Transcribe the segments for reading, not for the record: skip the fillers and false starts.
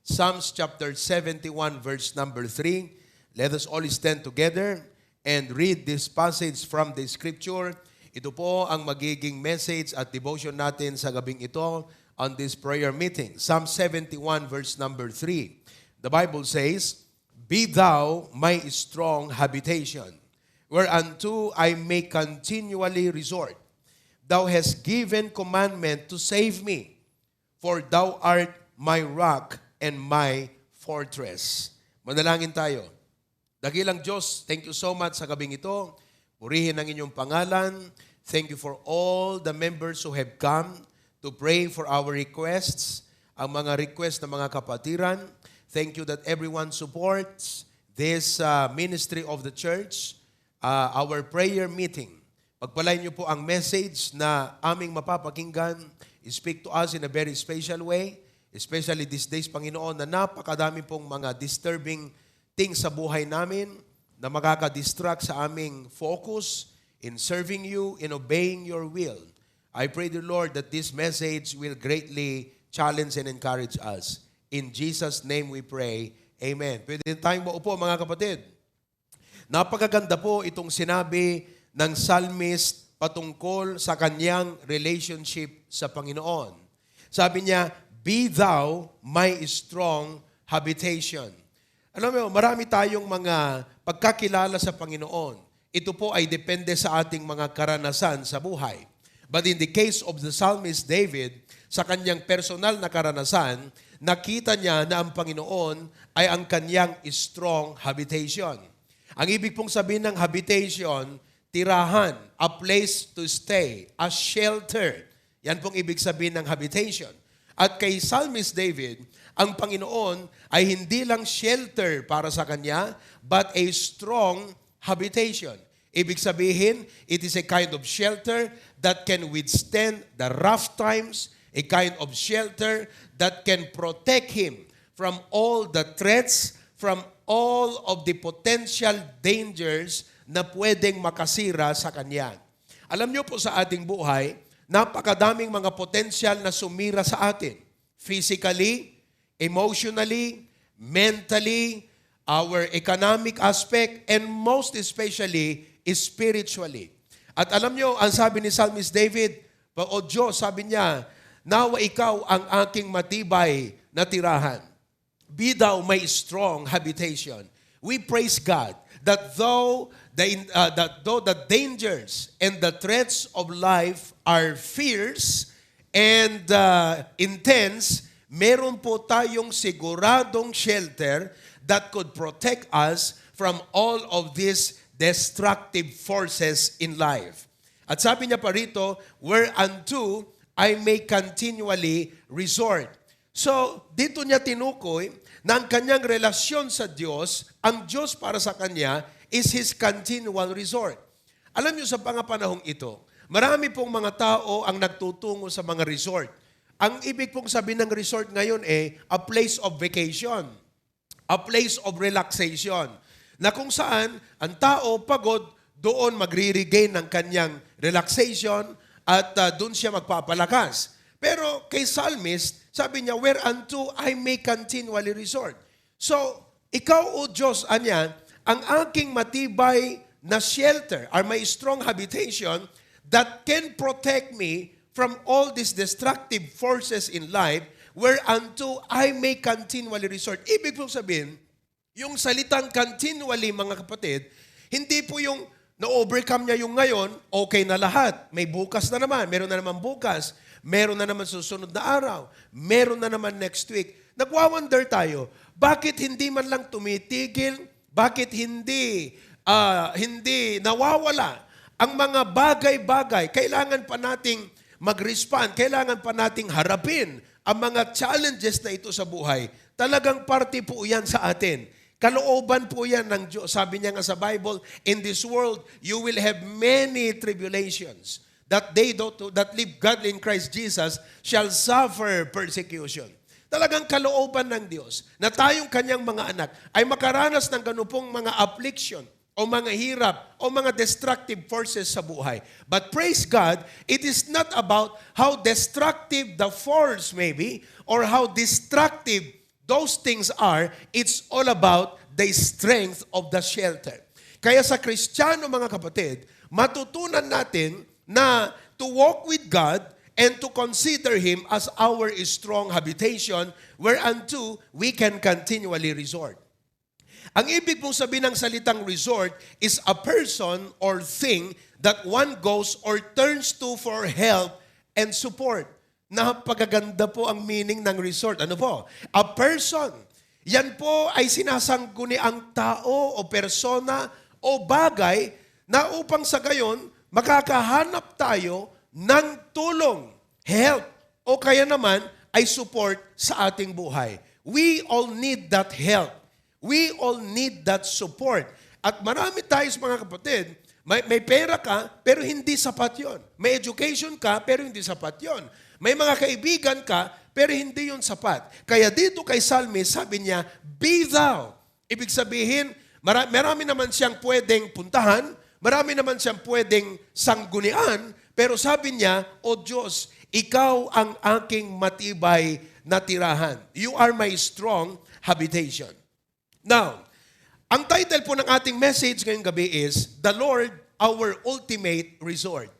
Psalms chapter 71, verse number 3. Let us all stand together and read this passage from the scripture. Ito po ang magiging message at devotion natin sa gabing ito on this prayer meeting. Psalm 71, verse number 3. The Bible says, "Be thou my strong habitation, whereunto I may continually resort. Thou hast given commandment to save me, for thou art my rock and my fortress." Manalangin tayo. Dakilang Diyos, thank you so much sa gabing ito. Purihin ang inyong pangalan. Thank you for all the members who have come to pray for our requests, ang mga request ng mga kapatiran. Thank you that everyone supports this ministry of the church, our prayer meeting. Pagpalain niyo po ang message na aming mapapakinggan. Speak to us in a very special way, especially these days, Panginoon, na napakadami pong mga disturbing things sa buhay namin na makaka-distract sa aming focus in serving you, in obeying your will. I pray, the Lord, that this message will greatly challenge and encourage us. In Jesus' name we pray. Amen. Pwede tayong maupo, mga kapatid. Napakaganda po itong sinabi ng psalmist patungkol sa kanyang relationship sa Panginoon. Sabi niya, "Be thou my strong habitation." Alam mo, marami tayong mga pagkakilala sa Panginoon. Ito po ay depende sa ating mga karanasan sa buhay. But in the case of the psalmist David, sa kanyang personal na karanasan, nakita niya na ang Panginoon ay ang kanyang strong habitation. Ang ibig pong sabihin ng habitation, tirahan, a place to stay, a shelter. Yan pong ibig sabihin ng habitation. At kay Psalmist David, ang Panginoon ay hindi lang shelter para sa kanya, but a strong habitation. Ibig sabihin, it is a kind of shelter that can withstand the rough times, a kind of shelter that can protect him from all the threats, from all of the potential dangers na pwedeng makasira sa kanya. Alam niyo po sa ating buhay, napakadaming mga potential na sumira sa atin. Physically, emotionally, mentally, our economic aspect, and most especially, spiritually. At alam niyo, ang sabi ni Psalmist David, "O Diyos," sabi niya, "nawa ikaw ang aking matibay na tirahan. Be thou my strong habitation." We praise God that though the dangers and the threats of life are fierce and intense, meron po tayong siguradong shelter that could protect us from all of these destructive forces in life. At sabi niya pa rito, "whereunto I may continually resort." So, dito niya tinukoy na ang kanyang relasyon sa Diyos, ang Diyos para sa kanya is His continual resort. Alam niyo sa panahong ito, marami pong mga tao ang nagtutungo sa mga resort. Ang ibig pong sabihin ng resort ngayon a place of vacation, a place of relaxation, na kung saan ang tao pagod, doon magre-regain ng kanyang relaxation at doon siya magpapalakas. Pero kay Psalmist, sabi niya, "whereunto I may continually resort." So, ikaw, O Diyos, anya, ang aking matibay na shelter, or my strong habitation that can protect me from all these destructive forces in life, whereunto I may continually resort. Ibig po sabihin, yung salitang continually, mga kapatid, hindi po yung na-overcome niya yung ngayon, okay na lahat. May bukas na naman, meron na naman bukas, meron na naman susunod na araw, meron na naman next week. Nagwa-wonder tayo, bakit hindi man lang tumitigil, bakit hindi nawawala ang mga bagay-bagay. Kailangan pa nating mag-respond, kailangan pa nating harapin ang mga challenges na ito sa buhay. Talagang parte po yan sa atin. Kalooban po yan ng Diyos. Sabi niya nga sa Bible, "in this world, you will have many tribulations. That they that live godly in Christ Jesus shall suffer persecution." Talagang kalooban ng Diyos na tayong kanyang mga anak ay makaranas ng ganupong mga affliction o mga hirap o mga destructive forces sa buhay. But praise God, it is not about how destructive the force may be or how destructive those things are, it's all about the strength of the shelter. Kaya sa Kristiyano, mga kapatid, matutunan natin na to walk with God and to consider Him as our strong habitation whereunto we can continually resort. Ang ibig pong sabihin ng salitang resort is a person or thing that one goes or turns to for help and support. Napakaganda po ang meaning ng resort. Ano po? A person. Yan po ay sinasangguni ang tao o persona o bagay na upang sa gayon makakahanap tayo ng tulong, help, o kaya naman ay support sa ating buhay. We all need that help. We all need that support. At marami tayo mga kapatid, may pera ka, pero hindi sapat yon. May education ka, pero hindi sapat yon. May mga kaibigan ka, pero hindi yon sapat. Kaya dito kay Psalmist, sabi niya, be thou. Ibig sabihin, marami naman siyang pwedeng puntahan, marami naman siyang pwedeng sanggunian, pero sabi niya, O Diyos, ikaw ang aking matibay na tirahan. You are my strong habitation. Now, ang title po ng ating message ngayong gabi is, The Lord, Our Ultimate Resort.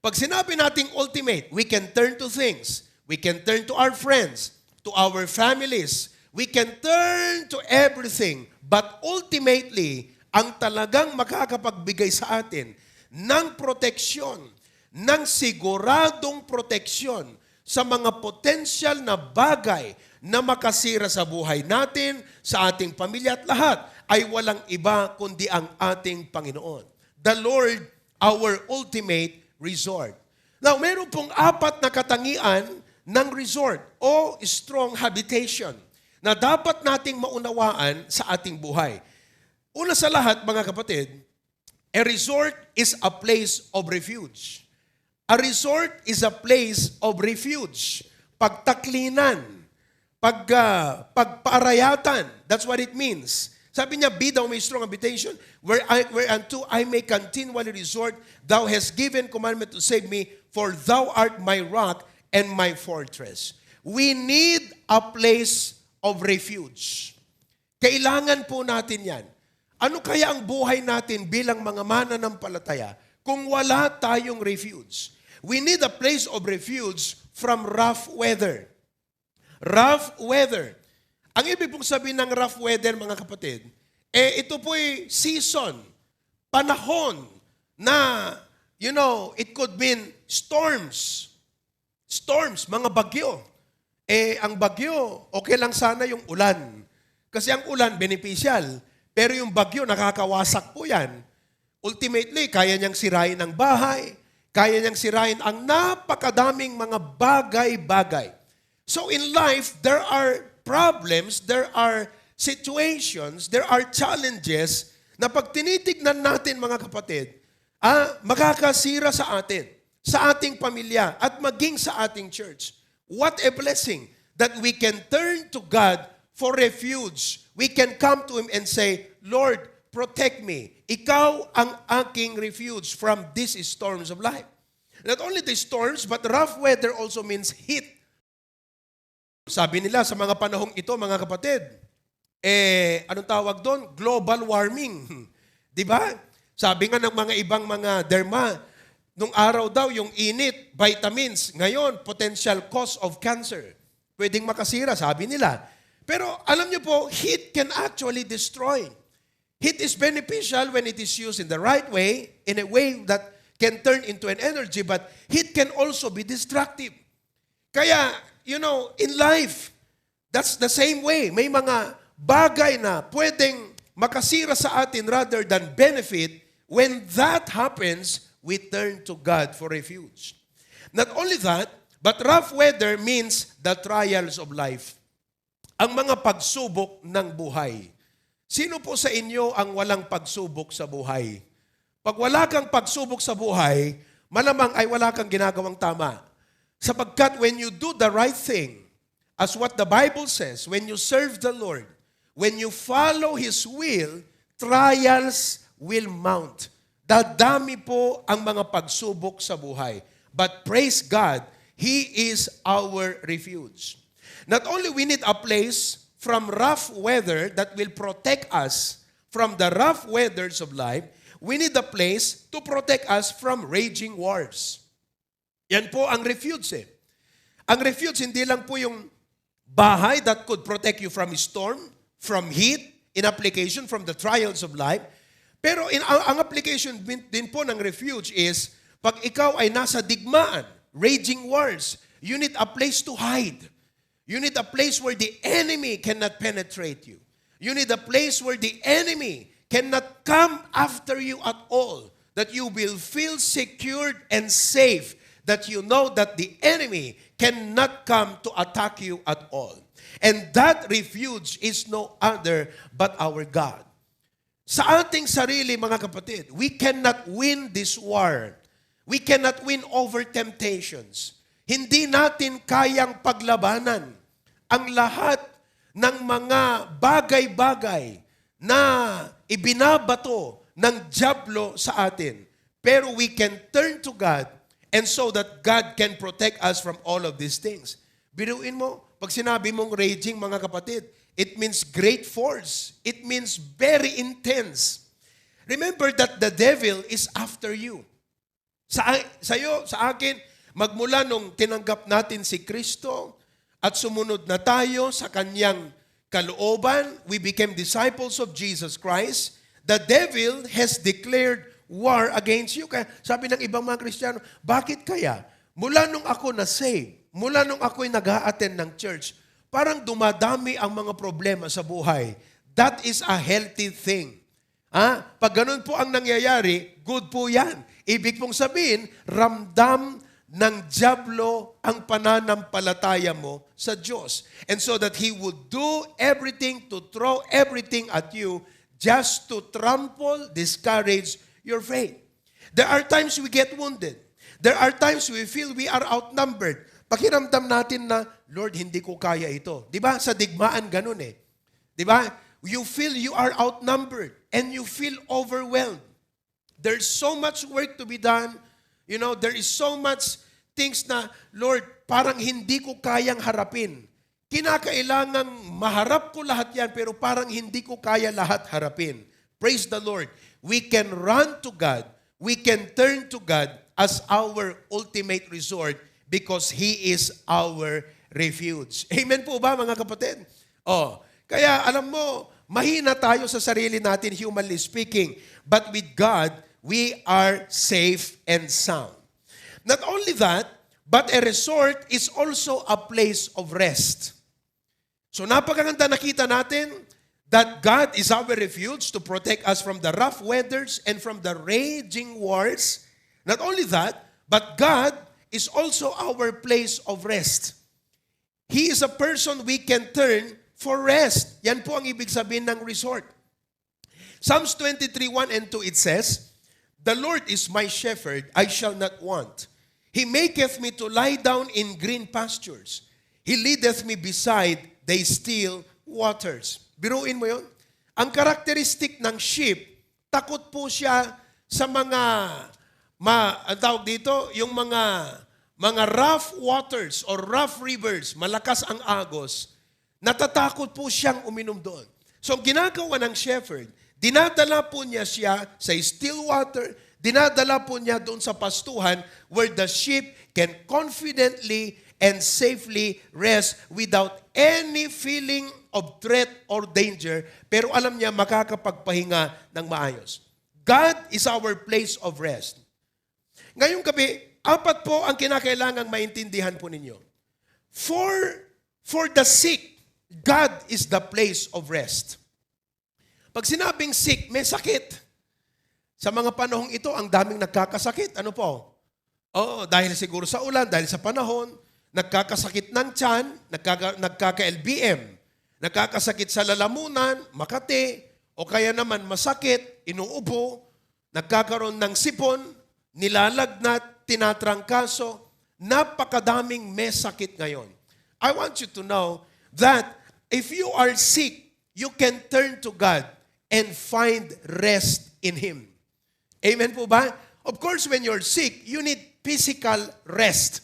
Pag sinabi nating ultimate, we can turn to things. We can turn to our friends, to our families. We can turn to everything. But ultimately, ang talagang makakapagbigay sa atin ng proteksyon, ng siguradong proteksyon sa mga potensyal na bagay na makasira sa buhay natin, sa ating pamilya at lahat, ay walang iba kundi ang ating Panginoon. The Lord, our ultimate resort. Now, meron pong 4 na katangian ng resort o strong habitation na dapat nating maunawaan sa ating buhay. Una sa lahat, mga kapatid, a resort is a place of refuge. A resort is a place of refuge. Pagtaklinan, pagpaarayatan. That's what it means. Sabi niya, be thou my strong habitation, whereunto I may continually resort. Thou hast given commandment to save me, for thou art my rock and my fortress. We need a place of refuge. Kailangan po natin yan. Ano kaya ang buhay natin bilang mga mananampalataya kung wala tayong refuge? We need a place of refuge from rough weather. Rough weather. Ang ibig pong sabihin ng rough weather, mga kapatid, ito po'y season, panahon na, it could mean storms. Storms, mga bagyo. Ang bagyo, okay lang sana yung ulan. Kasi ang ulan, beneficial. Pero yung bagyo, nakakawasak po yan. Ultimately, kaya niyang sirain ang bahay, kaya niyang sirain ang napakadaming mga bagay-bagay. So in life, there are problems, there are situations, there are challenges na pag tinitignan natin, mga kapatid, makakasira sa atin, sa ating pamilya, at maging sa ating church. What a blessing that we can turn to God for refuge. We can come to Him and say, Lord, protect me. Ikaw ang aking refuge from these storms of life. Not only the storms, but rough weather also means heat. Sabi nila sa mga panahong ito, mga kapatid, anong tawag doon? Global warming. Di ba? Sabi nga ng mga ibang mga derma, nung araw daw yung init, vitamins, ngayon, potential cause of cancer. Pwedeng makasira, sabi nila. Pero alam niyo po, heat can actually destroy. Heat is beneficial when it is used in the right way, in a way that can turn into an energy, but heat can also be destructive. Kaya, in life, that's the same way. May mga bagay na pwedeng makasira sa atin rather than benefit. When that happens, we turn to God for refuge. Not only that, but rough weather means the trials of life. Ang mga pagsubok ng buhay. Sino po sa inyo ang walang pagsubok sa buhay? Pag wala kang pagsubok sa buhay, malamang ay wala kang ginagawang tama. Sapagkat when you do the right thing, as what the Bible says, when you serve the Lord, when you follow His will, trials will mount. Dadami po ang mga pagsubok sa buhay. But praise God, He is our refuge. Not only we need a place from rough weather that will protect us from the rough weathers of life, we need a place to protect us from raging wars. Yan po ang refuge eh. Ang refuge hindi lang po yung bahay that could protect you from storm, from heat, in application from the trials of life. Pero ang application din po ng refuge is, pag ikaw ay nasa digmaan, raging wars, you need a place to hide. You need a place where the enemy cannot penetrate you. You need a place where the enemy cannot come after you at all. That you will feel secured and safe. That you know that the enemy cannot come to attack you at all. And that refuge is no other but our God. Sa ating sarili, mga kapatid, we cannot win this war. We cannot win over temptations. Hindi natin kayang paglabanan ang lahat ng mga bagay-bagay na ibinabato ng dyablo sa atin. Pero we can turn to God and so that God can protect us from all of these things. Biruin mo, pag sinabi mong raging, mga kapatid, it means great force. It means very intense. Remember that the devil is after you. Sa akin, magmula nung tinanggap natin si Kristo at sumunod na tayo sa kanyang kalooban, we became disciples of Jesus Christ, the devil has declared war against you. Kaya sabi ng ibang mga Kristiyano, bakit kaya? Mula nung ako na-save, mula nung ako'y nag-a-attend ng church, parang dumadami ang mga problema sa buhay. That is a healthy thing. Pag ganun po ang nangyayari, good po yan. Ibig pong sabihin, ramdam ng dyablo ang pananampalataya mo sa Diyos. And so that He would do everything to throw everything at you just to trample, discourage your faith. There are times we get wounded. There are times we feel we are outnumbered. Pakiramdam natin na, Lord, hindi ko kaya ito. Di ba? Sa digmaan ganun eh. Di ba? You feel you are outnumbered and you feel overwhelmed. There's so much work to be done. You know, there is so much things na, Lord, parang hindi ko kayang harapin. Kinakailangang maharap ko lahat yan, pero parang hindi ko kaya lahat harapin. Praise the Lord. We can run to God. We can turn to God as our ultimate resort because He is our refuge. Amen po ba, mga kapatid? Kaya alam mo, mahina tayo sa sarili natin, humanly speaking. But with God, we are safe and sound. Not only that, but a resort is also a place of rest. So napakaganda nakita natin that God is our refuge to protect us from the rough weathers and from the raging wars. Not only that, but God is also our place of rest. He is a person we can turn for rest. Yan po ang ibig sabihin ng resort. Psalms 23:1 and 2, it says, "The Lord is my shepherd, I shall not want. He maketh me to lie down in green pastures. He leadeth me beside the still waters." Biruin mo yun. Ang karakteristik ng sheep, takot po siya sa mga, ang tawag dito, yung mga rough waters or rough rivers, malakas ang agos, natatakot po siyang uminom doon. So, ang ginagawa ng shepherd, dinadala po niya siya sa still water, dinadala po niya doon sa pastuhan where the sheep can confidently and safely rest without any feeling of threat or danger, pero alam niya makakapagpahinga ng maayos. God is our place of rest. Ngayong gabi, 4 po ang kinakailangang maintindihan po ninyo. For the sick, God is the place of rest. Pag sinabing sick, may sakit. Sa mga panahong ito, ang daming nagkakasakit. Ano po? Dahil siguro sa ulan, dahil sa panahon, nagkakasakit ng tiyan, nagkaka-LBM, nagkakasakit sa lalamunan, Makati, o kaya naman masakit, inuubo, nagkakaroon ng sipon, nilalagnat, tinatrangkaso, napakadaming may sakit ngayon. I want you to know that if you are sick, you can turn to God and find rest in Him. Amen po ba? Of course, when you're sick, you need physical rest.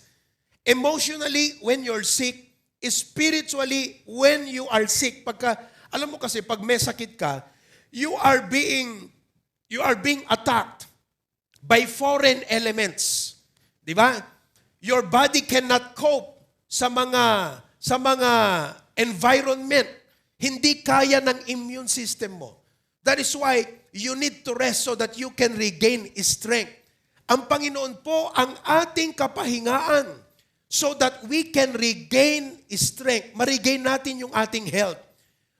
Emotionally, when you're sick, spiritually when you are sick. Alam mo kasi, pag may sakit ka, you are being attacked by foreign elements. Di ba? Your body cannot cope sa mga environment. Hindi kaya ng immune system mo. That is why you need to rest so that you can regain strength. Ang Panginoon po ang ating kapahingaan so that we can regain strength. Ma-regain natin yung ating health.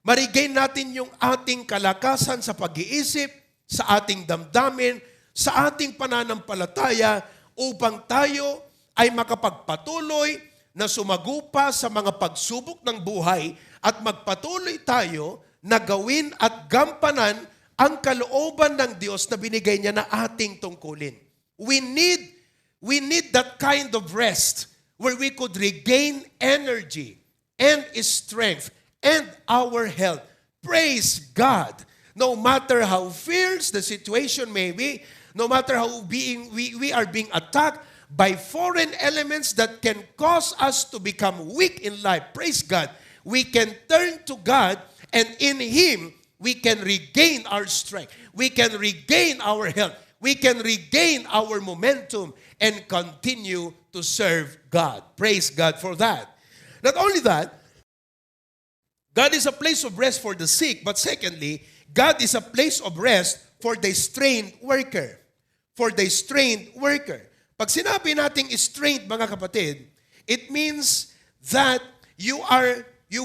Ma-regain natin yung ating kalakasan sa pag-iisip, sa ating damdamin, sa ating pananampalataya upang tayo ay makapagpatuloy na sumagupa sa mga pagsubok ng buhay at magpatuloy tayo na gawin at gampanan ang kalooban ng Diyos na binigay niya na ating tungkulin. We need that kind of rest where we could regain energy and strength and our health. Praise God. No matter how fierce the situation may be, no matter how we are being attacked by foreign elements that can cause us to become weak in life, praise God, we can turn to God, and in Him, we can regain our strength. We can regain our health. We can regain our momentum and continue to serve God. Praise God for that. Not only that, God is a place of rest for the sick, but secondly, God is a place of rest for the strained worker. For the strained worker. Pag sinabi nating strained, mga kapatid, it means that you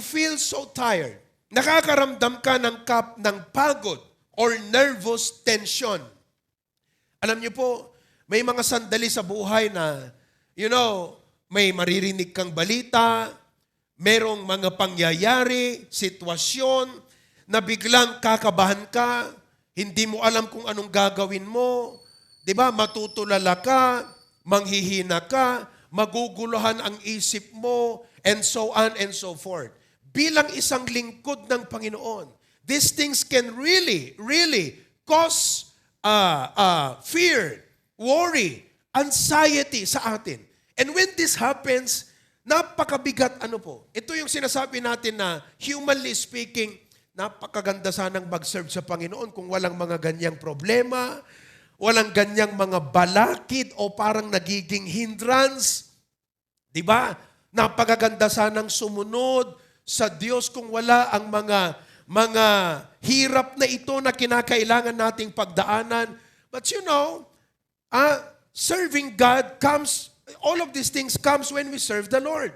feel so tired. Nakakaramdam ka ng pagod or nervous tension. Alam niyo po, may mga sandali sa buhay na, may maririnig kang balita, merong mga pangyayari, sitwasyon, na biglang kakabahan ka, hindi mo alam kung anong gagawin mo, di ba? Matutulala ka, manghihina ka, maguguluhan ang isip mo, and so on and so forth. Bilang isang lingkod ng Panginoon, these things can really cause fear, worry, anxiety sa atin. And when this happens, napakabigat Ito yung sinasabi natin na, humanly speaking, napakaganda sanang mag-serve sa Panginoon kung walang mga ganyang problema, walang ganyang mga balakid o parang nagiging hindrance. Di ba? Napakaganda sanang sumunod sa Diyos kung wala ang mga hirap na ito na kinakailangan nating pagdaanan. But serving God comes, all of these things comes when we serve the Lord.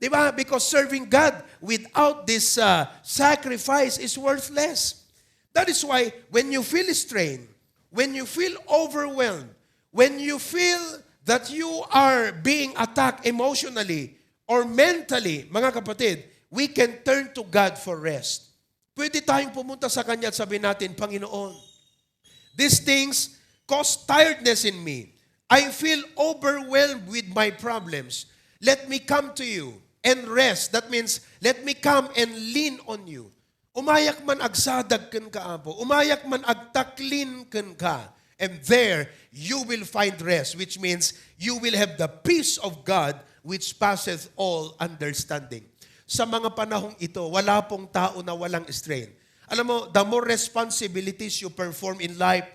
Diba? Because serving God without this sacrifice is worthless. That is why when you feel strained, when you feel overwhelmed, when you feel that you are being attacked emotionally or mentally, mga kapatid, we can turn to God for rest. Pwede tayong pumunta sa Kanya at sabihin natin, Panginoon, these things cause tiredness in me. I feel overwhelmed with my problems. Let me come to you and rest. That means, let me come and lean on you. Umayak man agsadag ken ka apo, umayak man agtaklin ken ka, and there you will find rest, which means you will have the peace of God which passeth all understanding. Sa mga panahong ito, wala pong tao na walang strain. Alam mo, the more responsibilities you perform in life,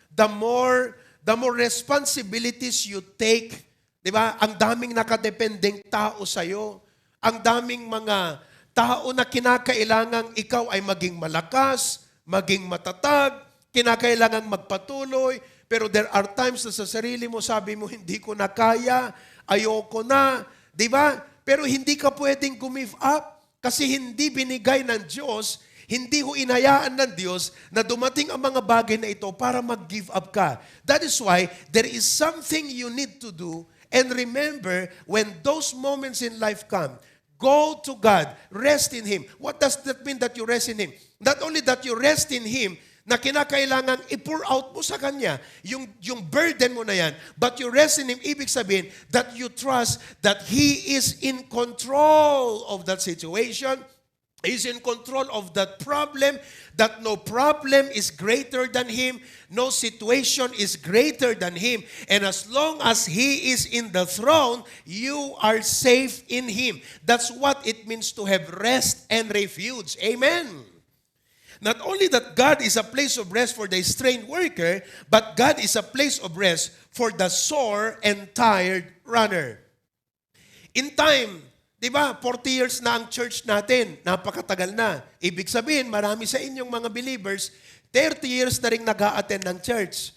the more responsibilities you take, di ba? Ang daming nakadependeng tao sa'yo. Ang daming mga tao na kinakailangang ikaw ay maging malakas, maging matatag, kinakailangang magpatuloy, pero there are times na sa sarili mo, sabi mo, hindi ko na kaya, ayoko na, di ba? Pero hindi ka pwedeng give up kasi hindi binigay ng Diyos, hindi ho inayaan ng Diyos na dumating ang mga bagay na ito para mag-give up ka. That is why there is something you need to do, and remember, when those moments in life come, go to God, rest in Him. What does that mean that you rest in Him? Not only that you rest in Him, na kinakailangan i-pour out mo sa Kanya, yung burden mo na yan, but you rest in Him, ibig sabihin that you trust that He is in control of that situation, He's in control of that problem, that no problem is greater than Him, no situation is greater than Him. And as long as He is in the throne, you are safe in Him. That's what it means to have rest and refuge. Amen. Not only that God is a place of rest for the strained worker, but God is a place of rest for the sore and tired runner. In time, di ba, 40 years na ang church natin, napakatagal na. Ibig sabihin, marami sa inyong mga believers, 30 years na rin nag-a-attend ng church.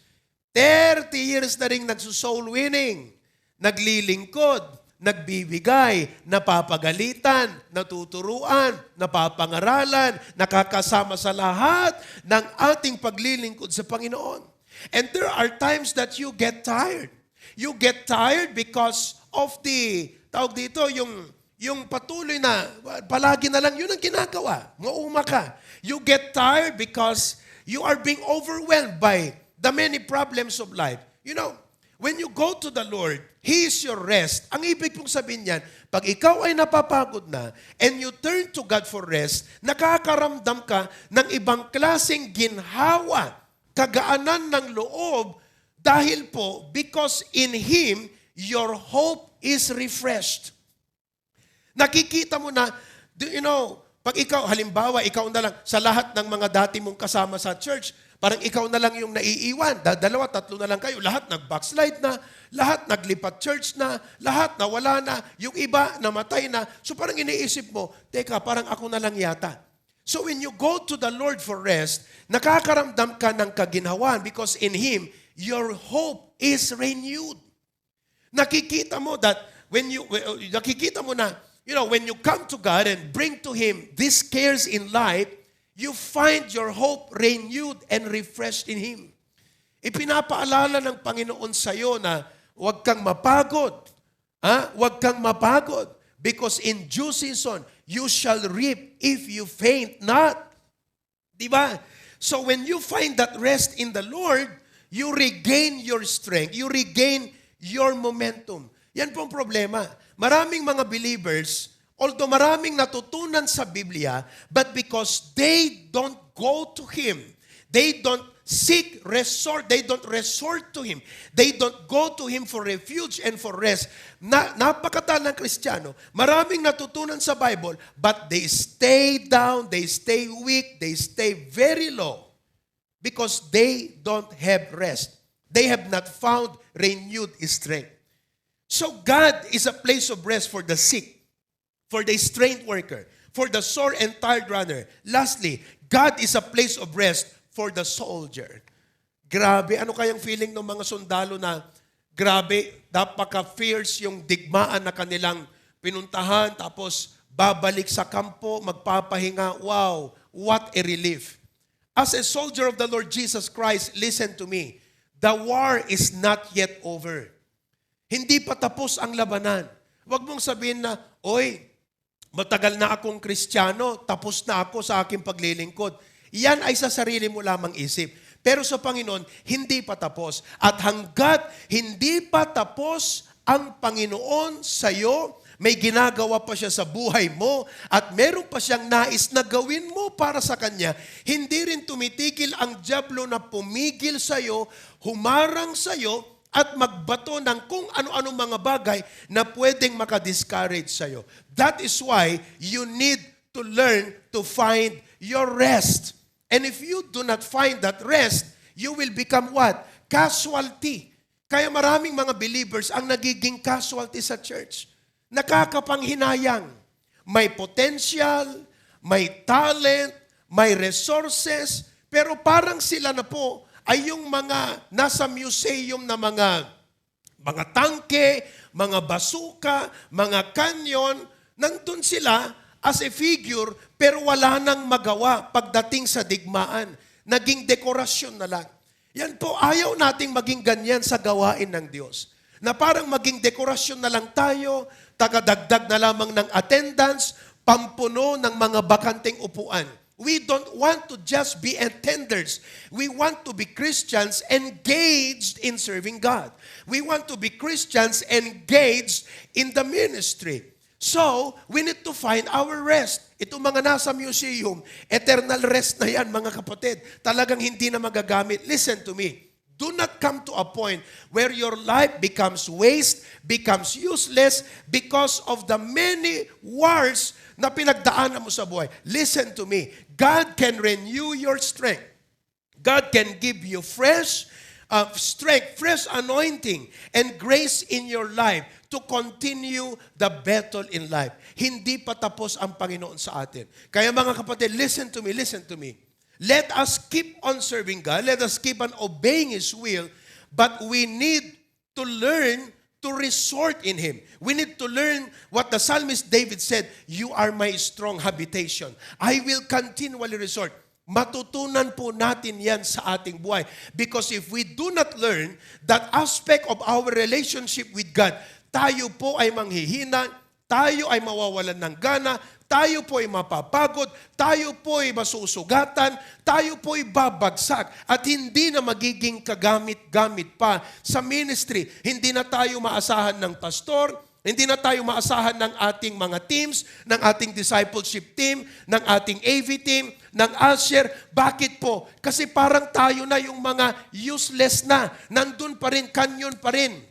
30 years na rin nagsusoul winning, naglilingkod, nagbibigay, napapagalitan, natuturuan, napapangaralan, nakakasama sa lahat ng ating paglilingkod sa Panginoon. And there are times that you get tired. You get tired because of the, tawag dito, yung patuloy na, palagi na lang yun ang ginagawa. Mauma ka. You get tired because you are being overwhelmed by the many problems of life. You know, when you go to the Lord, He is your rest. Ang ibig pong sabihin niyan, pag ikaw ay napapagod na and you turn to God for rest, nakakaramdam ka ng ibang klaseng ginhawa, kagaanan ng loob, dahil po, because in Him, your hope is refreshed. Nakikita mo na, you know, pag ikaw, halimbawa, ikaw na lang, sa lahat ng mga dati mong kasama sa church, parang ikaw na lang yung naiiwan. Dalawa, tatlo na lang kayo. Lahat nag-backslide na, lahat naglipat church na, lahat nawala na, yung iba namatay na. So parang iniisip mo, teka, parang ako na lang yata. So when you go to the Lord for rest, nakakaramdam ka ng kaginhawan because in Him, your hope is renewed. Nakikita mo that nakikita mo na, you know, when you come to God and bring to Him these cares in life, you find your hope renewed and refreshed in Him. Ipinapaalala ng Panginoon sa iyo na huwag kang mapagod. Huwag kang mapagod. Because in due season, you shall reap if you faint not. Diba? So when you find that rest in the Lord, you regain your strength. You regain your momentum. Yan po ang problema. Maraming mga believers, although maraming natutunan sa Biblia, but because they don't go to Him, they don't they don't resort to Him, they don't go to Him for refuge and for rest. Napakatagal ng Kristiyano, maraming natutunan sa Bible, but they stay down, they stay weak, they stay very low because they don't have rest. They have not found renewed strength. So God is a place of rest for the sick, for the strained worker, for the sore and tired runner. Lastly, God is a place of rest for the soldier. Grabe, ano kayang feeling ng mga sundalo na grabe, napaka-fierce yung digmaan na kanilang pinuntahan, tapos babalik sa kampo, magpapahinga. Wow, what a relief. As a soldier of the Lord Jesus Christ, listen to me. The war is not yet over. Hindi pa tapos ang labanan. Huwag mong sabihin na, oy, matagal na akong Kristiyano, tapos na ako sa aking paglilingkod. Yan ay sa sarili mo lamang isip. Pero sa Panginoon, hindi pa tapos. At hanggat hindi pa tapos ang Panginoon sa iyo, may ginagawa pa siya sa buhay mo, at meron pa siyang nais na gawin mo para sa Kanya, hindi rin tumitigil ang dyablo na pumigil sa iyo, humarang sa iyo, at magbato ng kung ano-ano mga bagay na pwedeng makadiscourage sa iyo. That is why you need to learn to find your rest. And if you do not find that rest, you will become what? Casualty. Kaya maraming mga believers ang nagiging casualty sa church. Nakakapanghinayang. May potential, may talent, may resources, pero parang sila na po ay yung mga nasa museum na mga tangke, mga basuka, mga kanyon, nandun sila as a figure, pero wala nang magawa pagdating sa digmaan. Naging dekorasyon na lang. Yan po, ayaw nating maging ganyan sa gawain ng Diyos. Na parang maging dekorasyon na lang tayo, tagadagdag na lamang ng attendance, pampuno ng mga bakanteng upuan. We don't want to just be attenders. We want to be Christians engaged in serving God. We want to be Christians engaged in the ministry. So, we need to find our rest. Itong mga nasa museum, eternal rest na yan, mga kapatid. Talagang hindi na magagamit. Listen to me. Do not come to a point where your life becomes waste, becomes useless because of the many wars na pinagdaanan mo sa buhay. Listen to me. God can renew your strength. God can give you fresh strength, fresh anointing, and grace in your life to continue the battle in life. Hindi pa tapos ang Panginoon sa atin. Kaya mga kapatid, listen to me, listen to me. Let us keep on serving God. Let us keep on obeying His will. But we need to learn to resort in Him. We need to learn what the psalmist David said, "You are my strong habitation. I will continually resort." Matutunan po natin yan sa ating buhay. Because if we do not learn that aspect of our relationship with God, tayo po ay manghihina, tayo ay mawawalan ng gana, tayo po ay mapapagod, tayo po ay masusugatan, tayo po ay babagsak, at hindi na magiging kagamit-gamit pa sa ministry. Hindi na tayo maasahan ng pastor, hindi na tayo maasahan ng ating mga teams, ng ating discipleship team, ng ating AV team, ng usher. Bakit po? Kasi parang tayo na yung mga useless na. Nandun pa rin, kanyon pa rin.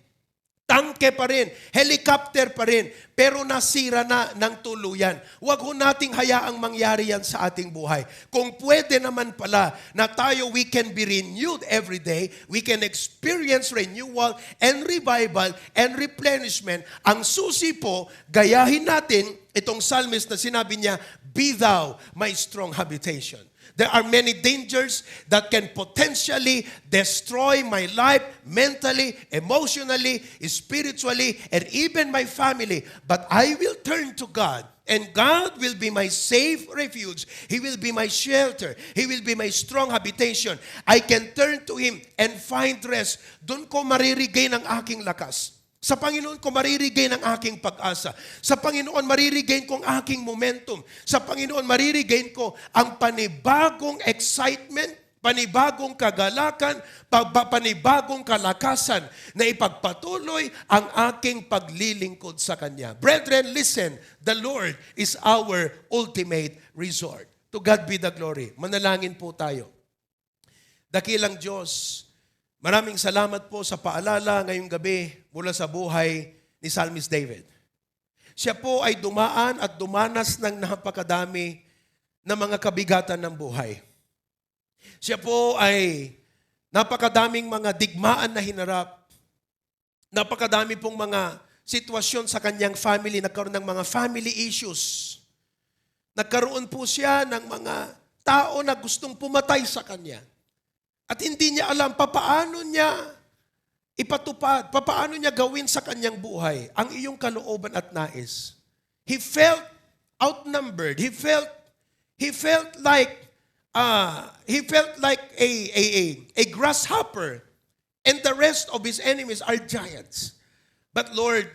Tangke pa rin, helicopter pa rin, pero nasira na ng tuluyan. Huwag ho nating hayaang mangyari yan sa ating buhay. Kung pwede naman pala na tayo, we can be renewed every day, we can experience renewal and revival and replenishment. Ang susi po, gayahin natin itong psalmist na sinabi niya, "Be thou my strong habitation." There are many dangers that can potentially destroy my life mentally, emotionally, spiritually, and even my family. But I will turn to God, and God will be my safe refuge. He will be my shelter. He will be my strong habitation. I can turn to Him and find rest. Doon ko maririgay ng aking lakas. Sa Panginoon ko maririgay ng aking pag-asa. Sa Panginoon maririgay ko ang aking momentum. Sa Panginoon maririgay ko ang panibagong excitement, panibagong kagalakan, panibagong kalakasan na ipagpatuloy ang aking paglilingkod sa Kanya. Brethren, listen, the Lord is our ultimate resort. To God be the glory. Manalangin po tayo. Dakilang Diyos, maraming salamat po sa paalala ngayong gabi mula sa buhay ni Psalmist David. Siya po ay dumaan at dumanas ng napakadami na mga kabigatan ng buhay. Siya po ay napakadaming mga digmaan na hinarap. Napakadami pong mga sitwasyon sa kanyang family, nagkaroon ng mga family issues. Nagkaroon po siya ng mga tao na gustong pumatay sa kanya. At hindi niya alam papaano niya ipatupad, papaano niya gawin sa kanyang buhay ang iyong kalooban at nais. He felt outnumbered. He felt like a grasshopper, and the rest of his enemies are giants. But Lord,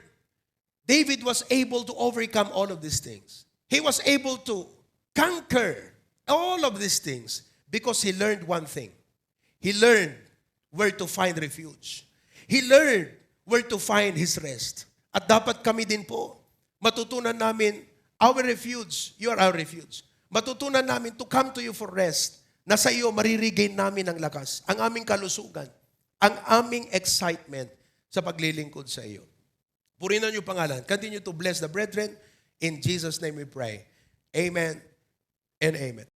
David was able to overcome all of these things. He was able to conquer all of these things because he learned one thing. He learned where to find refuge. He learned where to find his rest. At dapat kami din po, matutunan namin, our refuge, you are our refuge. Matutunan namin to come to you for rest, na sa iyo maririgay namin ang lakas, ang aming kalusugan, ang aming excitement sa paglilingkod sa iyo. Purihin niyo pangalan. Continue to bless the brethren. In Jesus' name we pray. Amen and amen.